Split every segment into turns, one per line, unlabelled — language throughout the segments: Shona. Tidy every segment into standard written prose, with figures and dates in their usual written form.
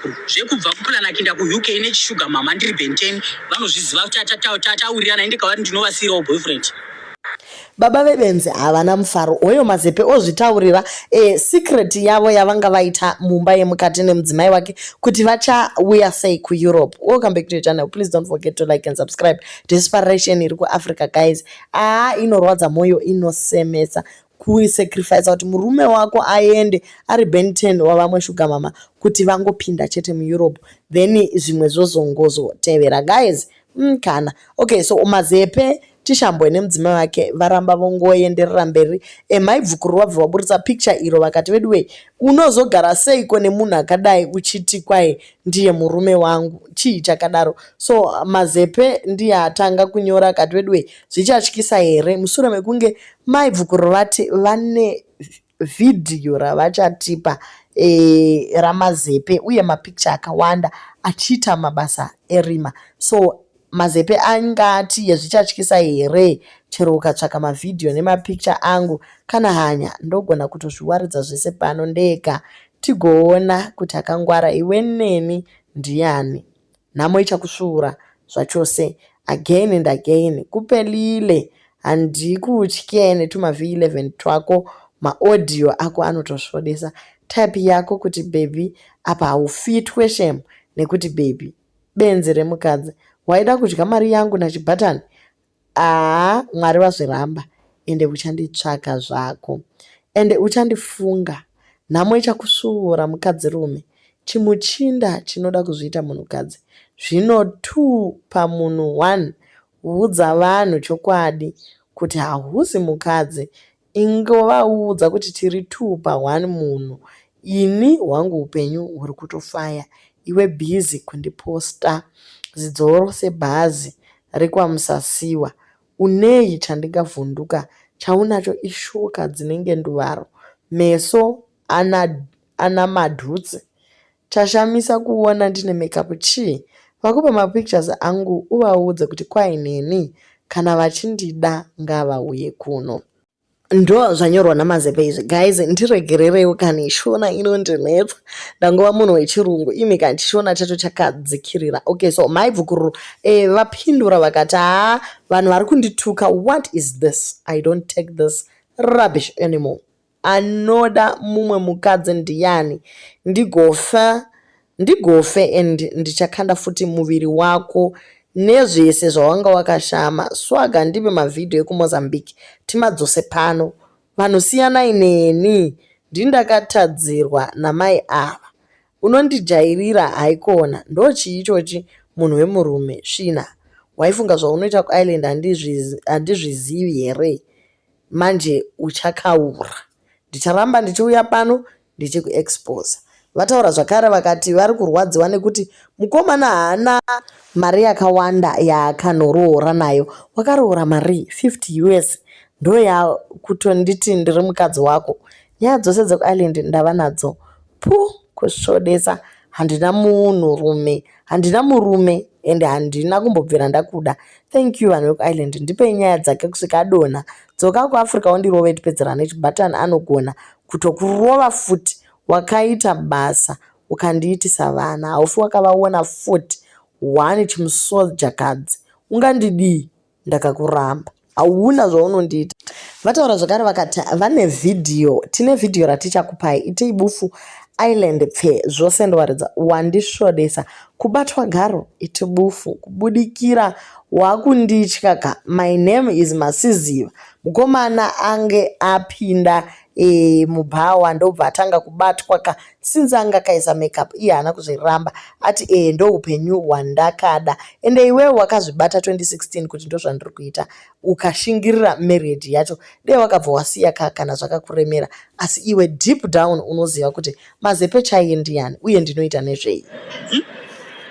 Zvekubva kuPlanakina kuUK nechishuga mama ndiri Ben 10 vanozviziva tataurirana ende kavari ndinovasiirawo boyfriend.
Baba vebenzi havana mufaro hoyo Mazepe ozvitaurira e, secret yavo yavanga vaita mumba yemukati nemudzimai wake kuti vachauya sei kuEurope. Welcome back to your channel. Please don't forget to like and subscribe. Desperation iri kuAfrica, guys, aa inorwadza mwoyo, inosemesa kusacrifice kuti murume wako aende ari Ben 10 wavamwe sugar mama kuti vangopinda chete muEurope, then zvimwe zvozongozotevera, guys. Kana okay, so Mazepe Tishambwe nemudzimai wake varamba vongoenderera mberi. Maibvukuru vabva vaburitsa picture iro vakati, "Veduwei, unozogara seiko nemunhu akadai uchiti kwai ndiye murume wangu? Chii chakadaro?" So Mazepe ndiye atanga kunyora akati, "Veduwei, zvichatyisa here?" Mushure mekunge Maibvukuru vati vane vhidhiyo ravachatipa raMazepe uye mapicture akawanda achiita mabasa erima. So Mazepe angati, "Zvichatyisa here? Chero ukatsvaka mavhidhiyo nemapicture angu kana hanya, ndogona kutozviwaridza zvese pano ndega, tigoona kuti akangwara iwe neni ndiani. Nhamo ichakusvuura zvachose again and again. Kupelile, handikutye netuma V11 twako. Maaudio ako anotosvodesa. Type yako kuti baby apa haufitwe shem nekuti baby. Benzi remukadzi, waida kudya mari yangu nachibhatani. Aa, Mwari vazviramba, ende uchanditsvaka zvako, ende uchandifunga. Nhamo ichakusvuura mukadzi rume, chimuchinda chinoda kuzviita munhukadzi. Zvino 2 pamunhu 1. Udza vanhu chokwadi kuti hausi mukadzi. Ingovaudza kuti tiri 2 pa1 munhu. Ini hwangu upenyu huri kutofaya, iwe busy kundiposta zidzoro sebhazi rekwaMusasiwa. Unei chandingavhunduka? Chaunacho ishoka dzinenge nduvaro, meso ana madhutsi. Chashamisa kuona ndine makeup chii? Vakupa mapictures angu uvaudze kuti kwai neni kana vachindida ngavauye kuno." Ndo zvanyorwa naMazepe izvi, guys. Ndiregererewo kani, Shona inondinetsa, ndangova munhu wechirungu imi kani, Chishona chacho chakadzikirira. Okay, so Maibvukuru vapindura vakati, "Haa, vanhu vari kundituka, what is this? I don't take this rubbish anymore. Anoda mumwe mukadzi ndiani? Ndigofa, ndigofe, and ndichakanda futi muviri wako nezvese zvawanga wakashama. Swaga, ndipe mavhidhiyo ekuMozambique timadzose pano. Vanhu siyanai neni, ndindakatadzirwa namai ava. Unondijairira haikona. Ndochii ichochi, munhu wemurume? Svina. Waifunga zvaunoita kuIreland handizvizivi here? Manje uchakaura. Ndicharamba ndichiuya pano ndichikuexposa." Vataura zvakare vakati vari kurwadziwa nekuti mukomana haana mari yakawanda yaakanoroora nayo. "Wakaroora mari 50 US, ndoyakutonditi ndiri mukadzi wako. Nyaya dzose dzekuIreland ndava nadzo. Pu, kusvodesa. Handina munhurume, handina murume, ende handina kumbobvira ndakuda. Thank you, vanhu vekuIreland. Ndipei nyaya dzake kusvika adonha. Dzoka kuAfrica undirove tipedzerane. Chibhatani anogona kutokurova futi. Wakaita basa ukandiitisa vana, haufi wakavaona futi. One chimusojakadzi, ungandidii? Ndakakuramba, hauna zvaunondiita." Vataura zvakare vakati vane vhidhiyo. "Tine vhidhiyo ratichakupai. Itei bufu island pfe zvose ndowaridza. Wandisvodesa kubatwa garo, iti bufu kubudikira. Wakunditya ka? My name is Masiziva." Mukomana ange apinda mubhawa ndobva atanga kubatwa ka, since anga akaisa makeup. Iye haana kuzviramba, ati, "Ndo upenyu hwandakada, ende iwewe wakazvibata 2016 kuti ndo zvandiri kuita, ukashingirira marriage yacho. Dei wakabva wasiya ka kana zvakakuremera. Asi iwe deep down unoziva kuti Mazepe chaiye ndiani uye ndinoita nezvei."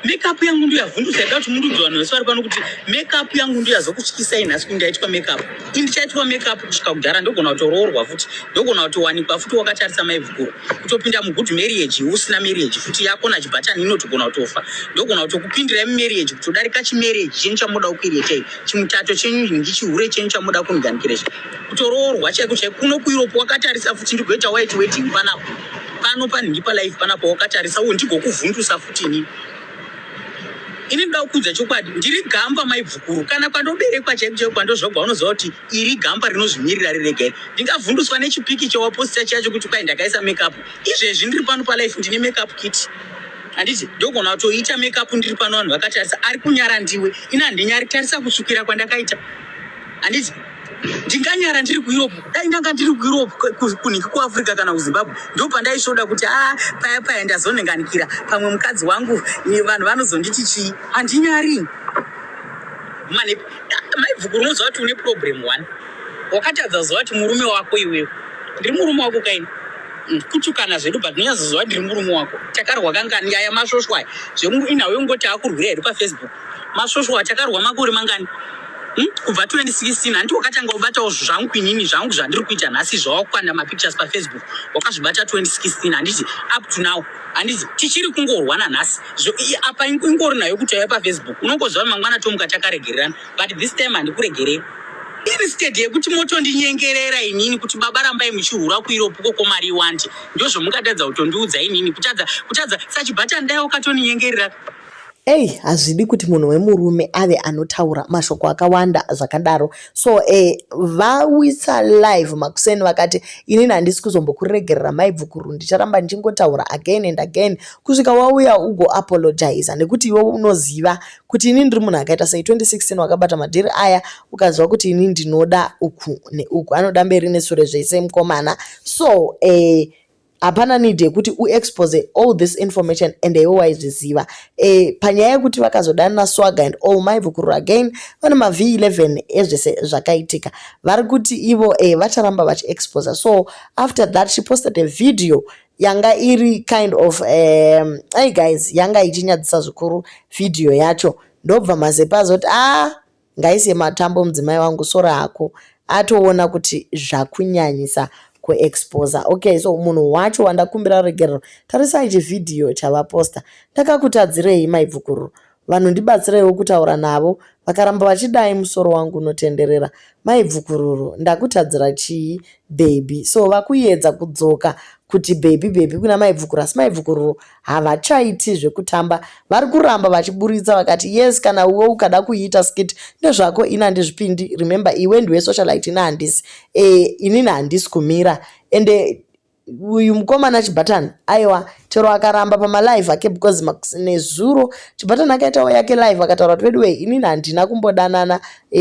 Makeup yangu ndo yavhundusa. Ida kuti mundiudze vanhu vese vari pano kuti makeup yangu ndo yazokutyisai nhasi kuti ndaitwa makeup. Ini ndichaitwa makeup kusvika kudhara. Ndogona kutoroorwa futi, ndogona kutowanikwa futi wakatarisa Maibvukuru, kutopinda mugood marriage usina marriage futi yako nachibhatani inotogona kutofa. Ndogona kutokupindirai mumarriage kutodarika chimarriage chenyu chamunoda kucreatei, chimutato chenyu ngichihure chenyu chamunoda kuniganikira ichi. Kutoroorwa chaiko chaiko kuno kuEurope wakatarisa futi, ndigoita white wedding panapo. Pano panhingi palive panapa wakatarisa uye ndigokuvhundusa futi inini. Ini ndoda kukuudza chokwadi, ndiri gamba maibvukuru. Kana kwandoberekwa chaiko chaiko kwandozvagwa unoziva kuti iri gamba rinozvimirira rirega iri. Ndingavhunduswa nechipiki chawaposta chacho kuti kwai ndakaisa makeup. Izvezvi ndiri pano palife ndine makeup kit. Handiti ndogona kutoita makeup ndiri pano vanhu vakatarisa. Ari kunyara ndiwe. Ini handinyari tarisa kusvikira kwandakaita. Handiti ndinganyara ndiri kuEurope. Dai ndanga ndiri kuEurope kunhiki kuAfrica kana kuZimbabwe ndopandaisvoda kuti a paya paya ndazonhenganikira pamwe mukadzi wangu vanhu vanozonditi chii. Handinyari. Mane maibvukuru unoziva kuti une problem one. Wakatadza kuziva kuti murume wako iwewe. Ndiri murume wako kaini. Kutukana zvedu but ndinyazoziva ndiri murume wako. Takarwa kangani aya masvosvo aya. Zvemu inawo yongoti akurwira here paFacebook. Masvosvo aya takarwa makore mangani? Kubva 2016 hanti wakatanga kubatawo zvangu inini zvangu zvandiri kuita nhasi zvawakukanda mapictures paFacebook wakazvibata 2016 handiti up to now handiti tichiri kungorwa nanhasi. Apa ingori nayo kuti yauya paFacebook unongoziva mangwana tomuka takaregererana but this time handikuregereri. Instead yekuti motondinyengerera inini kuti baba rambai muchihura kuEurope ukoko mari iwande ndozvomungatadza kutondiudza inini kutadza kutadza sachibhatani dai wakatoninyengerera.
Ei hazvidi kuti munhu wemurume ave anotaura mashoko akawanda zvakadaro. So vawisa live makuseni vakati inini handisi kuzombokuregerera mai Bvukuru ndicharamba ndichingotaura again and again kusvika wauya ugoapologiza nekuti iwe unoziva kuti ini ndiri munhu akaita sei. 2016 wakabata madhiri aya ukaziva kuti ini ndinoda uku neuku anoda mberi nesure zvese mukomana. So hapana need yekuti uexpose all this information and iwe waizviziva. Panyaya yekuti vakazodanana Swagger and all mai Bvukuru again vane maV11 ezvese zvakaitika. Vari kuti ivo vacharamba vachiexposa. So after that she posted a video yanga iri kind of hey guys yanga ichinyadzisa zvikuru video yacho. Ndobva Mazepe azoti a ngaise matambo mudzimai wangu sora hako atoona kuti zvakunyanyisa kuexposa. Okay, so munhu wacho wandakumbira regerero tarisai chivhidhiyo chavaposta. Ndakakutadzirei mai Bvukuru? Vanhu ndibatsireiwo kutaura navo vakaramba vachidai musoro wangu unotenderera. Mai Bvukururu ndakutadzira chii baby? So vakuedza kudzoka kuti baby baby kuna mai Bvukuru asi mai Bvukururu havachaiti zvekutamba vari kuramba vachiburitsa vakati yes kana iwe ukada kuiita skit ndezvako ini handizvipindi. Remember iwe ndiwe socialite ini handisi inini handisi kumira ende uyu mukomana Chibhatani aiwa chero akaramba pamalive ake because nezuro Chibhatani akaitawo yake live akataura kuti veduwe inini handina kumbodanana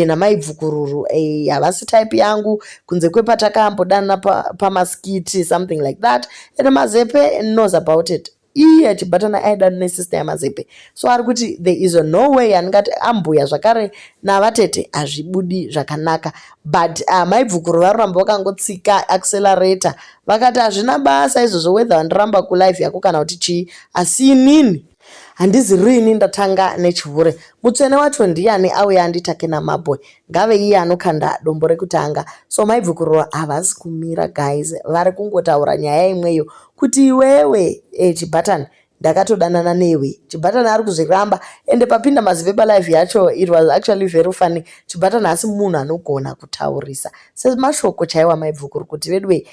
namai Bvukururu havasi type yangu kunze kwepatakambodanana pamaskiti something like that and Mazepe knows about it. Iye Chibhatani aidana nesister yaMazepe so ari kuti there is no way andingati ambuya zvakare navatete hazvibudi zvakanaka but mai Bvukuru varoramba vakangotsika accelerator vakati hazvina basa izvozvo whether wandiramba kulive yako kana kuti chii asi inini handizi rini ndatanga nechihure. Mutsvene wacho ndiani auya anditake namabwe ngave iye anokanda dombo rekutanga. So mai Bvukururu havasi kumira guys, vari kungotaura nyaya imweyo kuti iwewe Chibhatani ndakatodanana newe. Chibhatani ari kuzviramba ende papinda Mazepe palive yacho it was actually very funny. Chibhatani asi munhu anogona kutaurisa semashoko chaiwo amai Bvukuru kuti veduwe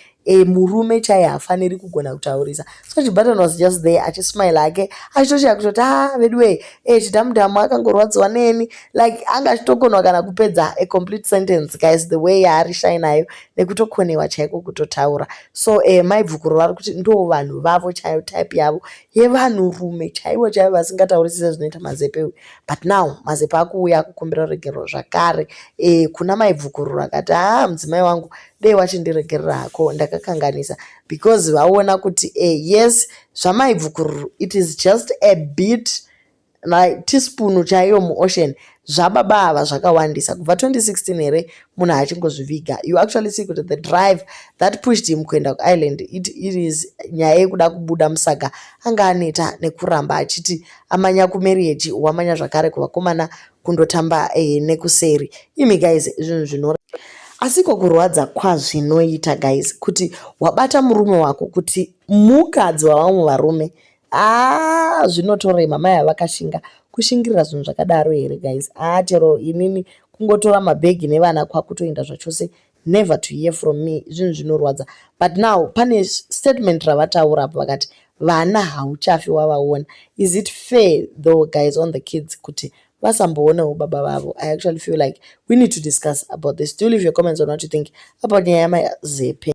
murume chaiye haafaniri kugona kutaurisa. So Chibhatani was just there achismile hake achitoshiya kutoti ah veduwe chidhamudhamu akangorwadziwa neni like anga achitokonwa kana kupedza a complete sentence guys the way yaari shy nayo nekutokonewa chaiko kutotaura. So mai Bvukuru vari kuti ndo vanhu vavo chaiyo type yavo yevanhurume chaivo chaivo vasingataurisi sezvinoita Mazepe uyu. But now Mazepe akuuya akukumbira ruregerero zvakare kuna mai Bvukururu akati haa mudzimai wangu dei wachindiregerera hako ndakakanganisa because vaona kuti yes zvamai Bvukururu it is just a bit like teaspoon chaiyo muocean zvababa ava zvakawandisa kubva 2016 here munhu achingozviviga. You actually see kuti the drive that pushed him kuenda kuIreland it is nyaya yekuda kubuda musaga anga aneta nekuramba achiti amanya kumarriage wamanya zvakare kuvakomana kundotamba nekuseri. Imi guys zvinhu zvino asiko kurwadza kwazvinoita guys kuti wabata murume wako kuti mukadzi wavamwe varume aa zvinotorema. Mai havakashinga kushingirira zvinhu zvakadaro here guys? Aa chero inini kungotora mabhegi nevana kwakutoenda zvachose. Never to hear from me. Zvinhu zvinorwadza. But now pane statement ravataura apo, vakati vana hauchafi wavaona. Is it fair though, guys, on the kids kuti vasamboonawo baba vavo? I actually feel like we need to discuss about this. Do leave your comments on what you think about nyaya yamazepe.